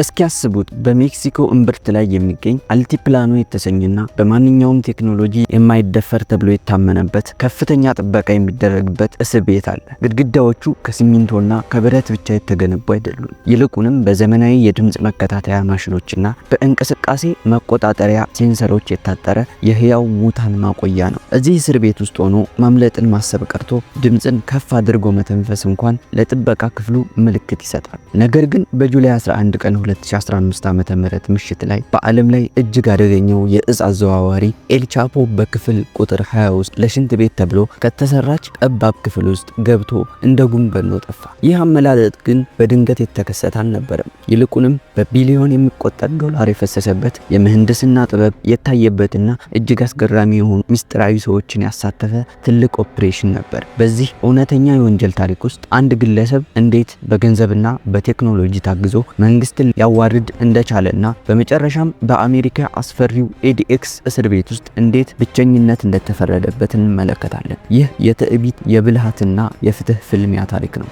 እስኪ ያስቡት፣ በሜክሲኮ እምብርት ላይ የሚገኝ አልቲፕላኖ የተሰኘና በማንኛውም ቴክኖሎጂ የማይደፈር ተብሎ የታመነበት ከፍተኛ ጥበቃ የሚደረግበት እስር ቤት አለ። ግድግዳዎቹ ከሲሚንቶና ከብረት ብቻ የተገነቡ አይደሉም። ይልቁንም በዘመናዊ የድምፅ መከታተያ ማሽኖችና በእንቅስቃሴ መቆጣጠሪያ ሴንሰሮች የታጠረ የህያው ሙታን ማቆያ ነው። እዚህ እስር ቤት ውስጥ ሆኖ ማምለጥን ማሰብ ቀርቶ ድምፅን ከፍ አድርጎ መተንፈስ እንኳን ለጥበቃ ክፍሉ ምልክት ይሰጣል። ነገር ግን በ July 11 ቀን 2015 ዓ.ም ምሽት ላይ በዓለም ላይ እጅግ አደገኛው የእጽ አዘዋዋሪ ኤልቻፖ በክፍል ቁጥር 20 ውስጥ ለሽንት ቤት ተብሎ ከተሰራች ጠባብ ክፍል ውስጥ ገብቶ እንደ ጉም በኖ ጠፋ። ይህ አመላለጥ ግን በድንገት የተከሰተ አልነበረም። ይልቁንም በቢሊዮን የሚቆጠር ዶላር የፈሰሰበት፣ የምህንድስና ጥበብ የታየበትና እጅግ አስገራሚ የሆኑ ምስጢራዊ ሰዎችን ያሳተፈ ትልቅ ኦፕሬሽን ነበር። በዚህ እውነተኛ የወንጀል ታሪክ ውስጥ አንድ ግለሰብ እንዴት በገንዘብና በቴክኖሎጂ ታግዞ መንግስትን ሊያዋርድ እንደቻለና በመጨረሻም በአሜሪካ አስፈሪው ADX እስር ቤት ውስጥ እንዴት ብቸኝነት እንደተፈረደበት እንመለከታለን። ይህ የትዕቢት፣ የብልሃትና የፍትህ ፍልሚያ ታሪክ ነው።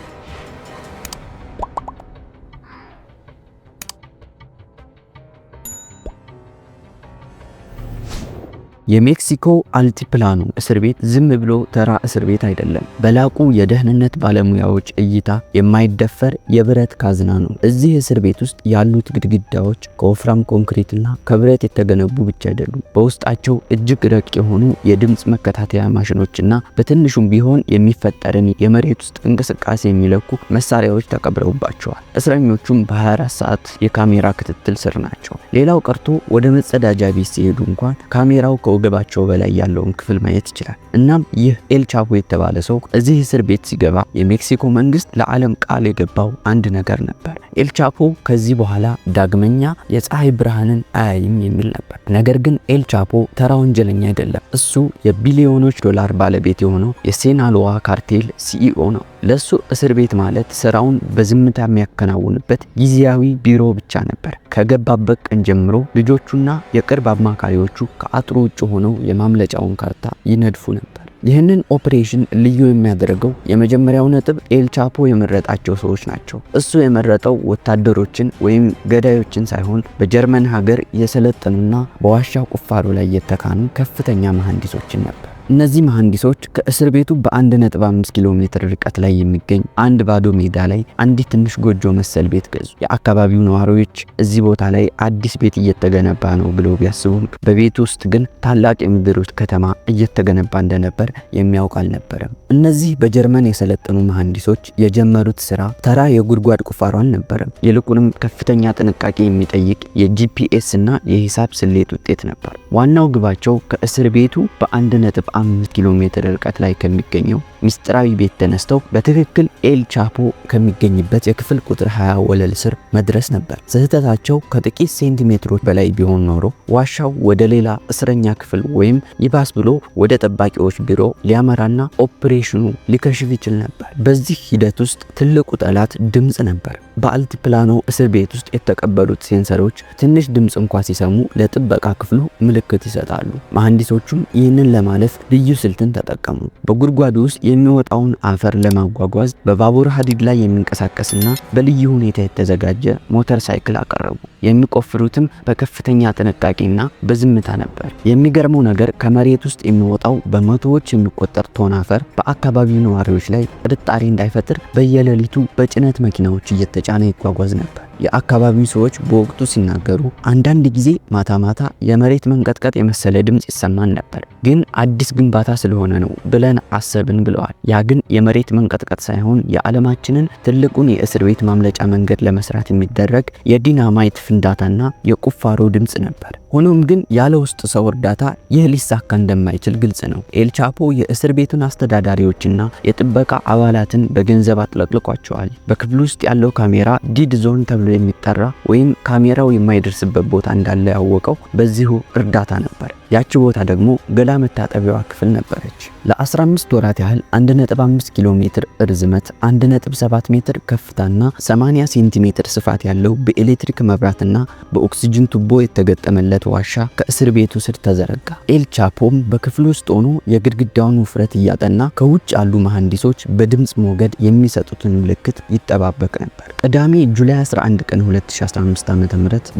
የሜክሲኮ አልቲፕላኖ እስር ቤት ዝም ብሎ ተራ እስር ቤት አይደለም። በላቁ የደህንነት ባለሙያዎች እይታ የማይደፈር የብረት ካዝና ነው። እዚህ እስር ቤት ውስጥ ያሉት ግድግዳዎች ከወፍራም ኮንክሪትና ከብረት የተገነቡ ብቻ አይደሉም። በውስጣቸው እጅግ ረቂቅ የሆኑ የድምፅ መከታተያ ማሽኖችና በትንሹም ቢሆን የሚፈጠርን የመሬት ውስጥ እንቅስቃሴ የሚለኩ መሳሪያዎች ተቀብረውባቸዋል። እስረኞቹም በ24 ሰዓት የካሜራ ክትትል ስር ናቸው። ሌላው ቀርቶ ወደ መጸዳጃ ቤት ሲሄዱ እንኳን ካሜራው ከወገባቸው በላይ ያለውን ክፍል ማየት ይችላል። እናም ይህ ኤልቻፖ የተባለ ሰው እዚህ እስር ቤት ሲገባ የሜክሲኮ መንግስት ለዓለም ቃል የገባው አንድ ነገር ነበር። ኤልቻፖ ከዚህ በኋላ ዳግመኛ የፀሐይ ብርሃንን አያይም የሚል ነበር። ነገር ግን ኤልቻፖ ተራ ወንጀለኛ አይደለም። እሱ የቢሊዮኖች ዶላር ባለቤት የሆነው የሴናሎዋ ካርቴል CEO ነው። ለሱ እስር ቤት ማለት ስራውን በዝምታ የሚያከናውንበት ጊዜያዊ ቢሮ ብቻ ነበር። ከገባበት ቀን ጀምሮ ልጆቹና የቅርብ አማካሪዎቹ ከአጥሩ ውጭ ሆነው የማምለጫውን ካርታ ይነድፉ ነበር። ይህንን ኦፕሬሽን ልዩ የሚያደርገው የመጀመሪያው ነጥብ ኤልቻፖ የመረጣቸው ሰዎች ናቸው። እሱ የመረጠው ወታደሮችን ወይም ገዳዮችን ሳይሆን በጀርመን ሀገር የሰለጠኑና በዋሻ ቁፋሮ ላይ የተካኑ ከፍተኛ መሐንዲሶችን ነበር። እነዚህ መሐንዲሶች ከእስር ቤቱ በ1.5 ኪሎ ሜትር ርቀት ላይ የሚገኝ አንድ ባዶ ሜዳ ላይ አንዲት ትንሽ ጎጆ መሰል ቤት ገዙ። የአካባቢው ነዋሪዎች እዚህ ቦታ ላይ አዲስ ቤት እየተገነባ ነው ብለው ቢያስቡም በቤት ውስጥ ግን ታላቅ የምድር ውስጥ ከተማ እየተገነባ እንደነበር የሚያውቅ አልነበረም። እነዚህ በጀርመን የሰለጠኑ መሐንዲሶች የጀመሩት ስራ ተራ የጉድጓድ ቁፋሮ አልነበረም። ይልቁንም ከፍተኛ ጥንቃቄ የሚጠይቅ የ GPS እና የሂሳብ ስሌት ውጤት ነበር። ዋናው ግባቸው ከእስር ቤቱ በ1.5 ኪሎ ሜትር ርቀት ላይ ከሚገኘው ምስጢራዊ ቤት ተነስተው በትክክል ኤል ቻፖ ከሚገኝበት የክፍል ቁጥር 20 ወለል ስር መድረስ ነበር። ስህተታቸው ከጥቂት ሴንቲሜትሮች በላይ ቢሆን ኖሮ ዋሻው ወደ ሌላ እስረኛ ክፍል ወይም ይባስ ብሎ ወደ ጠባቂዎች ቢሮ ሊያመራና ኦፕሬሽኑ ሊከሽፍ ይችል ነበር። በዚህ ሂደት ውስጥ ትልቁ ጠላት ድምፅ ነበር። በአልቲፕላኖ እስር ቤት ውስጥ የተቀበሩት ሴንሰሮች ትንሽ ድምፅ እንኳ ሲሰሙ ለጥበቃ ክፍሉ ምልክት ይሰጣሉ። መሐንዲሶቹም ይህንን ለማለፍ ልዩ ስልትን ተጠቀሙ። በጉድጓዱ ውስጥ የሚወጣውን አፈር ለማጓጓዝ በባቡር ሀዲድ ላይ የሚንቀሳቀስና በልዩ ሁኔታ የተዘጋጀ ሞተር ሳይክል አቀረቡ። የሚቆፍሩትም በከፍተኛ ጥንቃቄና በዝምታ ነበር። የሚገርመው ነገር ከመሬት ውስጥ የሚወጣው በመቶዎች የሚቆጠር ቶን አፈር በአካባቢው ነዋሪዎች ላይ ጥርጣሬ እንዳይፈጥር በየሌሊቱ በጭነት መኪናዎች እየተጫነ ይጓጓዝ ነበር። የአካባቢው ሰዎች በወቅቱ ሲናገሩ አንዳንድ ጊዜ ማታ ማታ የመሬት መንቀጥቀጥ የመሰለ ድምፅ ይሰማን ነበር፣ ግን አዲስ ግንባታ ስለሆነ ነው ብለን አሰብን ብለዋል። ያ ግን የመሬት መንቀጥቀጥ ሳይሆን የዓለማችንን ትልቁን የእስር ቤት ማምለጫ መንገድ ለመስራት የሚደረግ የዲናማይት ፍንዳታና የቁፋሮ ድምፅ ነበር። ሆኖም ግን ያለ ውስጥ ሰው እርዳታ ይህ ሊሳካ እንደማይችል ግልጽ ነው። ኤልቻፖ የእስር ቤቱን አስተዳዳሪዎችና የጥበቃ አባላትን በገንዘብ አጥለቅልቋቸዋል። በክፍሉ ውስጥ ያለው ካሜራ dead zone ተብሎ የሚጠራ ወይም ካሜራው የማይደርስበት ቦታ እንዳለ ያወቀው በዚሁ እርዳታ ነበር። ያቺ ቦታ ደግሞ ገላ መታጠቢያዋ ክፍል ነበረች። ለ15 ወራት ያህል 1.5 ኪሎ ሜትር ርዝመት፣ 1.7 ሜትር ከፍታና 80 ሴንቲሜትር ስፋት ያለው በኤሌክትሪክ መብራትና በኦክሲጅን ቱቦ የተገጠመለት ዋሻ ከእስር ቤቱ ስር ተዘረጋ። ኤል ቻፖም በክፍሉ ውስጥ ሆኖ የግድግዳውን ውፍረት እያጠና ከውጭ ያሉ መሐንዲሶች በድምፅ ሞገድ የሚሰጡትን ምልክት ይጠባበቅ ነበር። ቅዳሜ July 11 ቀን 2015 ዓ.ም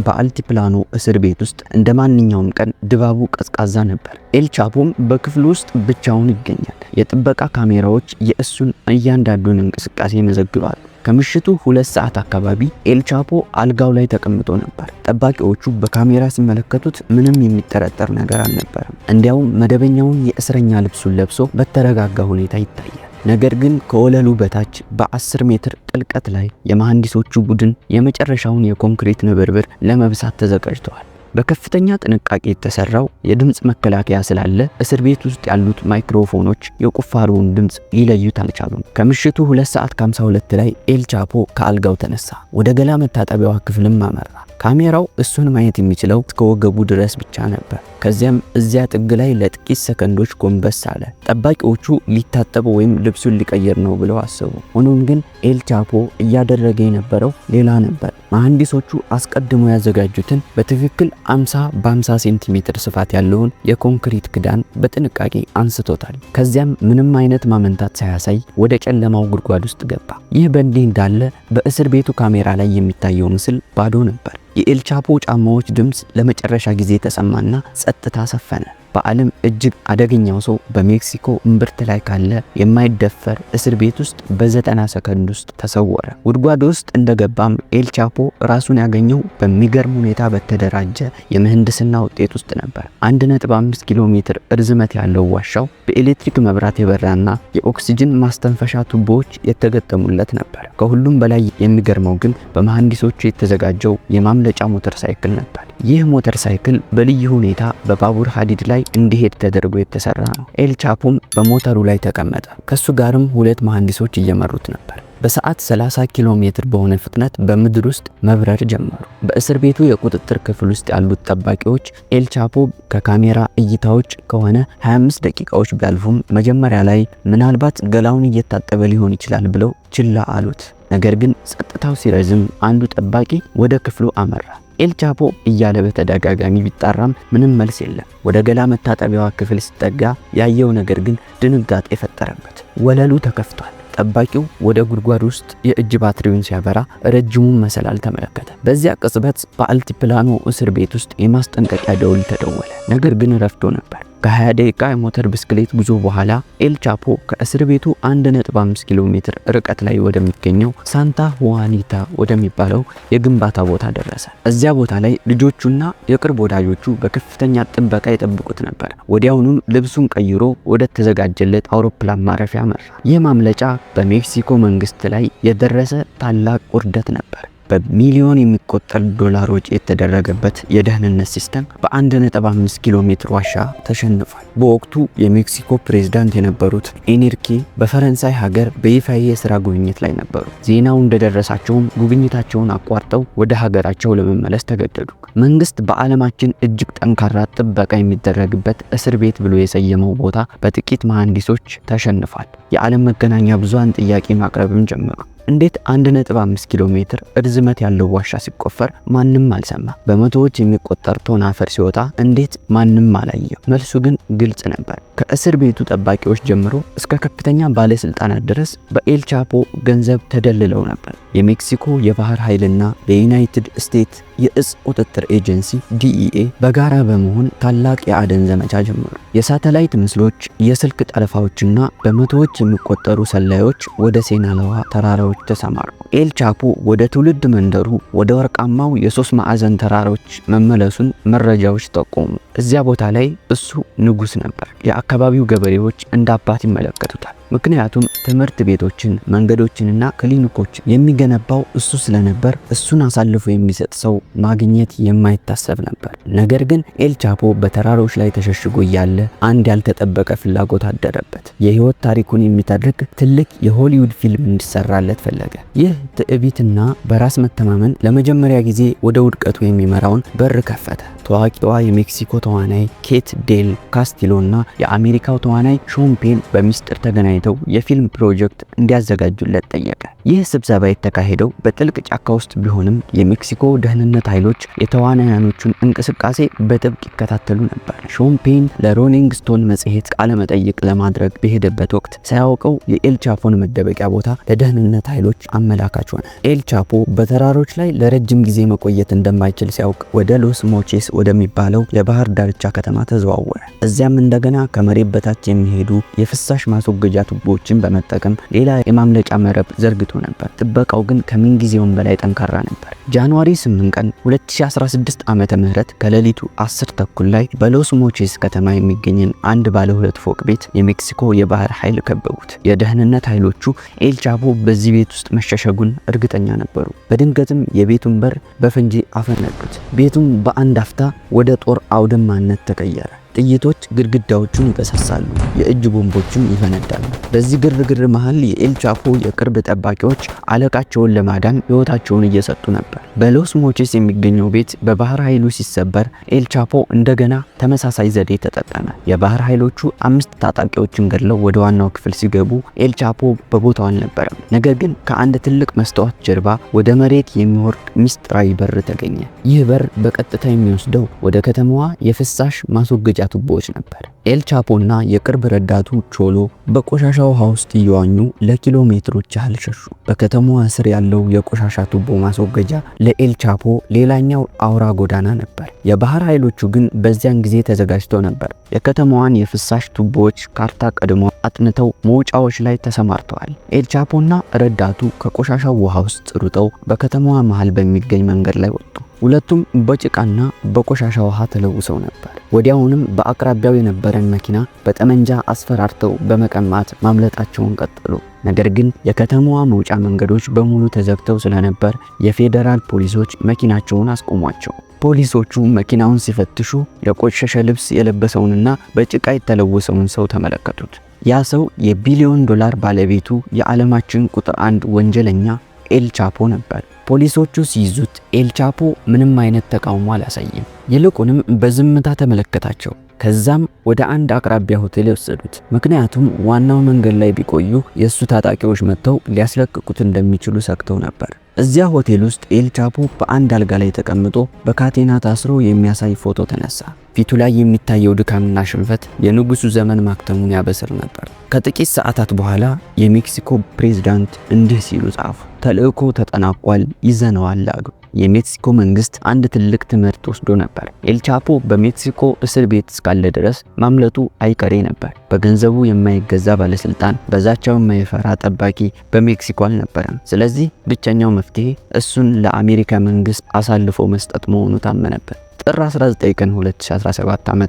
በአልቲፕላኖ እስር ቤት ውስጥ እንደ ማንኛውም ቀን ድባቡ ቀዝቃዛ ነበር። ኤል ቻፖም በክፍሉ ውስጥ ብቻውን ይገኛል። የጥበቃ ካሜራዎች የእሱን እያንዳንዱን እንቅስቃሴ ይመዘግባሉ። ከምሽቱ 2 ሰዓት አካባቢ ኤል ቻፖ አልጋው ላይ ተቀምጦ ነበር። ጠባቂዎቹ በካሜራ ሲመለከቱት ምንም የሚጠረጠር ነገር አልነበረም። እንዲያውም መደበኛውን የእስረኛ ልብሱን ለብሶ በተረጋጋ ሁኔታ ይታያል። ነገር ግን ከወለሉ በታች በ10 ሜትር ጥልቀት ላይ የመሐንዲሶቹ ቡድን የመጨረሻውን የኮንክሪት ንብርብር ለመብሳት ተዘጋጅተዋል። በከፍተኛ ጥንቃቄ የተሰራው የድምፅ መከላከያ ስላለ እስር ቤት ውስጥ ያሉት ማይክሮፎኖች የቁፋሮውን ድምፅ ሊለዩት አልቻሉም። ከምሽቱ 2 ሰዓት ከ52 ላይ ኤል ቻፖ ከአልጋው ተነሳ። ወደ ገላ መታጠቢያዋ ክፍልም አመራ። ካሜራው እሱን ማየት የሚችለው እስከ ወገቡ ድረስ ብቻ ነበር። ከዚያም እዚያ ጥግ ላይ ለጥቂት ሰከንዶች ጎንበስ አለ። ጠባቂዎቹ ሊታጠብ ወይም ልብሱን ሊቀይር ነው ብለው አሰቡ። ሆኖም ግን ኤል ቻፖ እያደረገ የነበረው ሌላ ነበር። መሐንዲሶቹ አስቀድመው ያዘጋጁትን በትክክል 50 በ50 ሴንቲሜትር ስፋት ያለውን የኮንክሪት ክዳን በጥንቃቄ አንስቶታል። ከዚያም ምንም አይነት ማመንታት ሳያሳይ ወደ ጨለማው ጉድጓድ ውስጥ ገባ። ይህ በእንዲህ እንዳለ በእስር ቤቱ ካሜራ ላይ የሚታየው ምስል ባዶ ነበር። የኤልቻፖ ጫማዎች ድምፅ ለመጨረሻ ጊዜ ተሰማና ጸጥታ ሰፈነ። በዓለም እጅግ አደገኛው ሰው በሜክሲኮ እምብርት ላይ ካለ የማይደፈር እስር ቤት ውስጥ በ90 ሰከንድ ውስጥ ተሰወረ። ጉድጓድ ውስጥ እንደገባም ኤልቻፖ ራሱን ያገኘው በሚገርም ሁኔታ በተደራጀ የምህንድስና ውጤት ውስጥ ነበር። 1.5 ኪሎ ሜትር ርዝመት ያለው ዋሻው በኤሌክትሪክ መብራት የበራና የኦክሲጅን ማስተንፈሻ ቱቦዎች የተገጠሙለት ነበር። ከሁሉም በላይ የሚገርመው ግን በመሐንዲሶቹ የተዘጋጀው የማምለጫ ሞተር ሳይክል ነበር። ይህ ሞተር ሳይክል በልዩ ሁኔታ በባቡር ሀዲድ ላይ እንዲሄድ ተደርጎ የተሰራ ነው። ኤል ቻፖም በሞተሩ ላይ ተቀመጠ። ከሱ ጋርም ሁለት መሐንዲሶች እየመሩት ነበር። በሰዓት 30 ኪሎ ሜትር በሆነ ፍጥነት በምድር ውስጥ መብረር ጀመሩ። በእስር ቤቱ የቁጥጥር ክፍል ውስጥ ያሉት ጠባቂዎች ኤል ቻፖ ከካሜራ እይታ ውጭ ከሆነ 25 ደቂቃዎች ቢያልፉም መጀመሪያ ላይ ምናልባት ገላውን እየታጠበ ሊሆን ይችላል ብለው ችላ አሉት። ነገር ግን ጸጥታው ሲረዝም አንዱ ጠባቂ ወደ ክፍሉ አመራ። ኤል ቻፖ እያለ በተደጋጋሚ ቢጣራም ምንም መልስ የለም። ወደ ገላ መታጠቢያዋ ክፍል ሲጠጋ ያየው ነገር ግን ድንጋጤ ፈጠረበት። ወለሉ ተከፍቷል። ጠባቂው ወደ ጉድጓድ ውስጥ የእጅ ባትሪውን ሲያበራ ረጅሙን መሰላል ተመለከተ። በዚያ ቅጽበት በአልቲፕላኖ እስር ቤት ውስጥ የማስጠንቀቂያ ደውል ተደወለ። ነገር ግን ረፍዶ ነበር። ከ20 ደቂቃ የሞተር ብስክሌት ጉዞ በኋላ ኤል ቻፖ ከእስር ቤቱ 1.5 ኪሎ ሜትር ርቀት ላይ ወደሚገኘው ሳንታ ሁዋኒታ ወደሚባለው የግንባታ ቦታ ደረሰ። እዚያ ቦታ ላይ ልጆቹና የቅርብ ወዳጆቹ በከፍተኛ ጥበቃ ይጠብቁት ነበር። ወዲያውኑም ልብሱን ቀይሮ ወደ ተዘጋጀለት አውሮፕላን ማረፊያ አመራ። ይህ ማምለጫ በሜክሲኮ መንግስት ላይ የደረሰ ታላቅ ውርደት ነበር። በሚሊዮን የሚቆጠር ዶላር ወጪ የተደረገበት የደህንነት system በ1.5 ኪሎ ሜትር ዋሻ ተሸንፏል። በወቅቱ የሜክሲኮ ፕሬዝዳንት የነበሩት ኤንሪኬ በፈረንሳይ ሀገር በይፋዊ የስራ ጉብኝት ላይ ነበሩ። ዜናው እንደደረሳቸውም ጉብኝታቸውን አቋርጠው ወደ ሀገራቸው ለመመለስ ተገደዱ። መንግስት በዓለማችን እጅግ ጠንካራ ጥበቃ የሚደረግበት እስር ቤት ብሎ የሰየመው ቦታ በጥቂት መሐንዲሶች ተሸንፏል። የዓለም መገናኛ ብዙሃን ጥያቄ ማቅረብም ጀመሩ። እንዴት 1.5 ኪሎ ሜትር ርዝመት ያለው ዋሻ ሲቆፈር ማንም አልሰማ? በመቶዎች የሚቆጠር ቶን አፈር ሲወጣ እንዴት ማንም አላየው? መልሱ ግን ግልጽ ነበር። ከእስር ቤቱ ጠባቂዎች ጀምሮ እስከ ከፍተኛ ባለስልጣናት ድረስ በኤልቻፖ ገንዘብ ተደልለው ነበር። የሜክሲኮ የባህር ኃይልና የዩናይትድ ስቴትስ የእጽ ቁጥጥር ኤጀንሲ DEA በጋራ በመሆን ታላቅ የአደን ዘመቻ ጀመሩ። የሳተላይት ምስሎች፣ የስልክ ጠለፋዎችና በመቶዎች የሚቆጠሩ ሰላዮች ወደ ሴናላዋ ተራራዎች ተሰማሩ። ኤል ቻፖ ወደ ትውልድ መንደሩ ወደ ወርቃማው የሶስት ማዕዘን ተራሮች መመለሱን መረጃዎች ጠቆሙ። እዚያ ቦታ ላይ እሱ ንጉስ ነበር። የአካባቢው ገበሬዎች እንደ አባት ይመለከቱታል። ምክንያቱም ትምህርት ቤቶችን፣ መንገዶችንና ክሊኒኮችን የሚገነባው እሱ ስለነበር እሱን አሳልፎ የሚሰጥ ሰው ማግኘት የማይታሰብ ነበር። ነገር ግን ኤልቻፖ በተራሮች ላይ ተሸሽጎ እያለ አንድ ያልተጠበቀ ፍላጎት አደረበት። የህይወት ታሪኩን የሚተርክ ትልቅ የሆሊውድ ፊልም እንዲሰራለት ፈለገ። ይህ ትዕቢትና በራስ መተማመን ለመጀመሪያ ጊዜ ወደ ውድቀቱ የሚመራውን በር ከፈተ። ታዋቂዋ የሜክሲኮ ተዋናይ ኬት ዴል ካስቲሎ እና የአሜሪካው ተዋናይ ሾን ፔን በሚስጥር ተገናኝተው የፊልም ፕሮጀክት እንዲያዘጋጁለት ጠየቀ። ይህ ስብሰባ የተካሄደው በጥልቅ ጫካ ውስጥ ቢሆንም የሜክሲኮ ደህንነት ኃይሎች የተዋናያኖቹን እንቅስቃሴ በጥብቅ ይከታተሉ ነበር። ሾን ፔን ለሮሊንግ ስቶን መጽሔት ቃለ መጠይቅ ለማድረግ በሄደበት ወቅት ሳያውቀው የኤልቻፖን መደበቂያ ቦታ ለደህንነት ኃይሎች አመላካች ሆነ። ኤልቻፖ በተራሮች ላይ ለረጅም ጊዜ መቆየት እንደማይችል ሲያውቅ ወደ ሎስ ሞቼስ ወደሚባለው የባህር ዳርቻ ከተማ ተዘዋወረ። እዚያም እንደገና ከመሬት በታች የሚሄዱ የፍሳሽ ማስወገጃ ቱቦዎችን በመጠቀም ሌላ የማምለጫ መረብ ዘርግቶ ነበር። ጥበቃው ግን ከምንጊዜውም በላይ ጠንካራ ነበር። January 8 ቀን 2016 ዓመተ ምህረት ከሌሊቱ 10:30 ላይ በሎስ ሞቼስ ከተማ የሚገኝን አንድ ባለ ሁለት ፎቅ ቤት የሜክሲኮ የባህር ኃይል ከበቡት። የደህንነት ኃይሎቹ ኤልቻፖ በዚህ ቤት ውስጥ መሸሸጉን እርግጠኛ ነበሩ። በድንገትም የቤቱን በር በፈንጂ አፈነዱት። ቤቱም በአንድ አፍታ ወደ ጦር አውድማነት ተቀየረ። ጥይቶች ግድግዳዎቹን ይበሳሳሉ፣ የእጅ ቦምቦችም ይፈነዳሉ። በዚህ ግርግር መሃል የኤልቻፖ የቅርብ ጠባቂዎች አለቃቸውን ለማዳን ሕይወታቸውን እየሰጡ ነበር። በሎስ ሞቼስ የሚገኘው ቤት በባህር ኃይሉ ሲሰበር ኤልቻፖ እንደገና ተመሳሳይ ዘዴ ተጠቀመ። የባህር ኃይሎቹ 5 ታጣቂዎችን ገድለው ወደ ዋናው ክፍል ሲገቡ ኤልቻፖ በቦታው አልነበረም። ነገር ግን ከአንድ ትልቅ መስታወት ጀርባ ወደ መሬት የሚወርድ ሚስጥራዊ በር ተገኘ። ይህ በር በቀጥታ የሚወስደው ወደ ከተማዋ የፍሳሽ ማስወገጃ ቱቦዎች ነበር። ኤልቻፖና የቅርብ ረዳቱ ቾሎ በቆሻሻ ውሃ ውስጥ እየዋኙ ለኪሎ ሜትሮች ያህል ሸሹ። በከተማዋ ስር ያለው የቆሻሻ ቱቦ ማስወገጃ ለኤልቻፖ ሌላኛው አውራ ጎዳና ነበር። የባህር ኃይሎቹ ግን በዚያን ጊዜ ተዘጋጅተው ነበር። የከተማዋን የፍሳሽ ቱቦዎች ካርታ ቀድሞ አጥንተው መውጫዎች ላይ ተሰማርተዋል። ኤልቻፖና ረዳቱ ከቆሻሻው ውሃ ውስጥ ሩጠው በከተማዋ መሃል በሚገኝ መንገድ ላይ ወጡ። ሁለቱም በጭቃና በቆሻሻ ውሃ ተለውሰው ነበር። ወዲያውንም በአቅራቢያው የነበረን መኪና በጠመንጃ አስፈራርተው በመቀማት ማምለጣቸውን ቀጠሉ። ነገር ግን የከተማዋ መውጫ መንገዶች በሙሉ ተዘግተው ስለነበር የፌዴራል ፖሊሶች መኪናቸውን አስቆሟቸው። ፖሊሶቹ መኪናውን ሲፈትሹ የቆሸሸ ልብስ የለበሰውንና በጭቃ የተለወሰውን ሰው ተመለከቱት። ያ ሰው የቢሊዮን ዶላር ባለቤቱ የዓለማችን ቁጥር 1 ወንጀለኛ ኤልቻፖ ነበር። ፖሊሶቹ ሲይዙት ኤልቻፖ ምንም አይነት ተቃውሞ አላሳየም። ይልቁንም በዝምታ ተመለከታቸው። ከዛም ወደ አንድ አቅራቢያ ሆቴል ወሰዱት። ምክንያቱም ዋናው መንገድ ላይ ቢቆዩ የሱ ታጣቂዎች መጥተው ሊያስለቅቁት እንደሚችሉ ሰግተው ነበር። እዚያ ሆቴል ውስጥ ኤልቻፖ በአንድ አልጋ ላይ ተቀምጦ በካቴና ታስሮ የሚያሳይ ፎቶ ተነሳ። ፊቱ ላይ የሚታየው ድካምና ሽንፈት የንጉሱ ዘመን ማክተሙን ያበስር ነበር። ከጥቂት ሰዓታት በኋላ የሜክሲኮ ፕሬዝዳንት እንዲህ ሲሉ ጻፉ። ተልእኮ ተጠናቋል፣ ይዘነዋል አሉ። የሜክሲኮ መንግስት አንድ ትልቅ ትምህርት ወስዶ ነበር። ኤልቻፖ በሜክሲኮ እስር ቤት እስካለ ድረስ ማምለጡ አይቀሬ ነበር። በገንዘቡ የማይገዛ ባለስልጣን፣ በዛቻው የማይፈራ ጠባቂ በሜክሲኮ አልነበረም። ስለዚህ ብቸኛው መፍትሄ እሱን ለአሜሪካ መንግስት አሳልፎ መስጠት መሆኑ ታመነበት። ጥር 19 ቀን 2017 ዓ.ም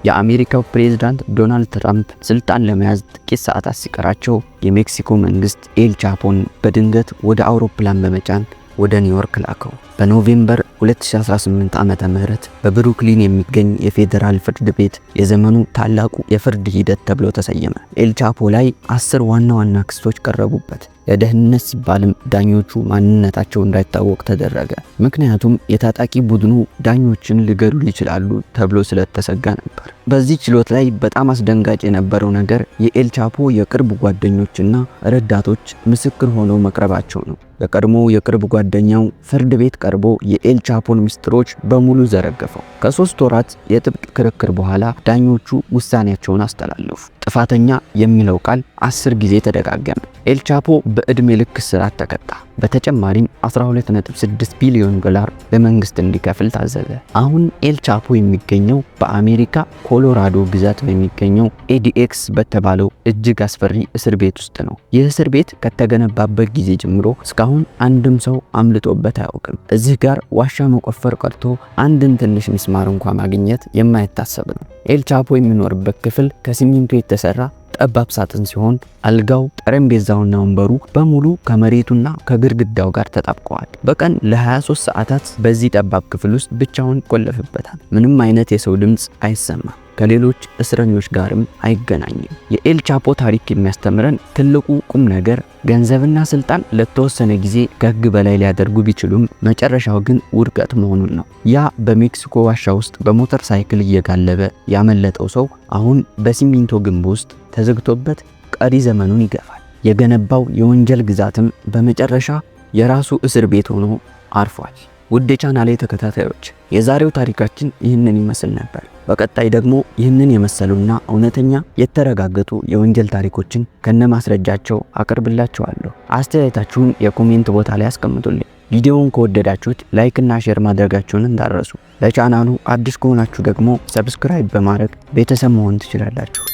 የአሜሪካው ፕሬዝዳንት ዶናልድ ትራምፕ ስልጣን ለመያዝ ጥቂት ሰዓታት ሲቀራቸው የሜክሲኮ መንግስት ኤልቻፖን በድንገት ወደ አውሮፕላን በመጫን ወደ ኒውዮርክ ላከው። በ November 2018 ዓመተ ምህረት በብሩክሊን የሚገኝ የፌዴራል ፍርድ ቤት የዘመኑ ታላቁ የፍርድ ሂደት ተብሎ ተሰየመ። ኤልቻፖ ላይ 10 ዋና ዋና ክሶች ቀረቡበት። ለደህንነት ሲባልም ዳኞቹ ማንነታቸው እንዳይታወቅ ተደረገ። ምክንያቱም የታጣቂ ቡድኑ ዳኞችን ሊገድሉ ይችላሉ ተብሎ ስለተሰጋ ነበር። በዚህ ችሎት ላይ በጣም አስደንጋጭ የነበረው ነገር የኤልቻፖ የቅርብ ጓደኞችና ረዳቶች ምስክር ሆነው መቅረባቸው ነው። የቀድሞ የቅርብ ጓደኛው ፍርድ ቤት ቀርቦ የኤልቻፖን ምስጢሮች በሙሉ ዘረገፈው። ከ3 ወራት የጥብቅ ክርክር በኋላ ዳኞቹ ውሳኔያቸውን አስተላለፉ። ጥፋተኛ የሚለው ቃል 10 ጊዜ ተደጋገመ። ኤልቻፖ በእድሜ ልክ እስራት ተቀጣ። በተጨማሪም 12.6 ቢሊዮን ዶላር ለመንግስት እንዲከፍል ታዘዘ። አሁን ኤልቻፖ የሚገኘው በአሜሪካ ኮሎራዶ ግዛት በሚገኘው ADX በተባለው እጅግ አስፈሪ እስር ቤት ውስጥ ነው። ይህ እስር ቤት ከተገነባበት ጊዜ ጀምሮ እስካሁን አንድም ሰው አምልጦበት አያውቅም። እዚህ ጋር ዋሻ መቆፈር ቀርቶ አንድን ትንሽ ሚስማር እንኳ ማግኘት የማይታሰብ ነው። ኤልቻፖ የሚኖርበት ክፍል ከሲሚንቶ የተሰራ ጠባብ ሳጥን ሲሆን አልጋው፣ ጠረጴዛውና ወንበሩ በሙሉ ከመሬቱና ከግድግዳው ጋር ተጣብቀዋል። በቀን ለ23 ሰዓታት በዚህ ጠባብ ክፍል ውስጥ ብቻውን ይቆለፍበታል። ምንም አይነት የሰው ድምፅ አይሰማም። ከሌሎች እስረኞች ጋርም አይገናኝም። የኤል ቻፖ ታሪክ የሚያስተምረን ትልቁ ቁም ነገር ገንዘብና ስልጣን ለተወሰነ ጊዜ ከህግ በላይ ሊያደርጉ ቢችሉም መጨረሻው ግን ውድቀት መሆኑን ነው። ያ በሜክሲኮ ዋሻ ውስጥ በሞተር ሳይክል እየጋለበ ያመለጠው ሰው አሁን በሲሚንቶ ግንብ ውስጥ ተዘግቶበት ቀሪ ዘመኑን ይገፋል። የገነባው የወንጀል ግዛትም በመጨረሻ የራሱ እስር ቤት ሆኖ አርፏል። ውድ የቻናሌ ተከታታዮች፣ የዛሬው ታሪካችን ይህንን ይመስል ነበር። በቀጣይ ደግሞ ይህንን የመሰሉና እውነተኛ የተረጋገጡ የወንጀል ታሪኮችን ከነማስረጃቸው አቀርብላችኋለሁ። አስተያየታችሁን የ comment ቦታ ላይ አስቀምጡልኝ። ቪዲዮውን ከወደዳችሁት like እና share ማድረጋችሁን እንዳትረሱ። ለቻናሉ አዲስ ከሆናችሁ ደግሞ subscribe በማድረግ ቤተሰብ መሆን ትችላላችሁ።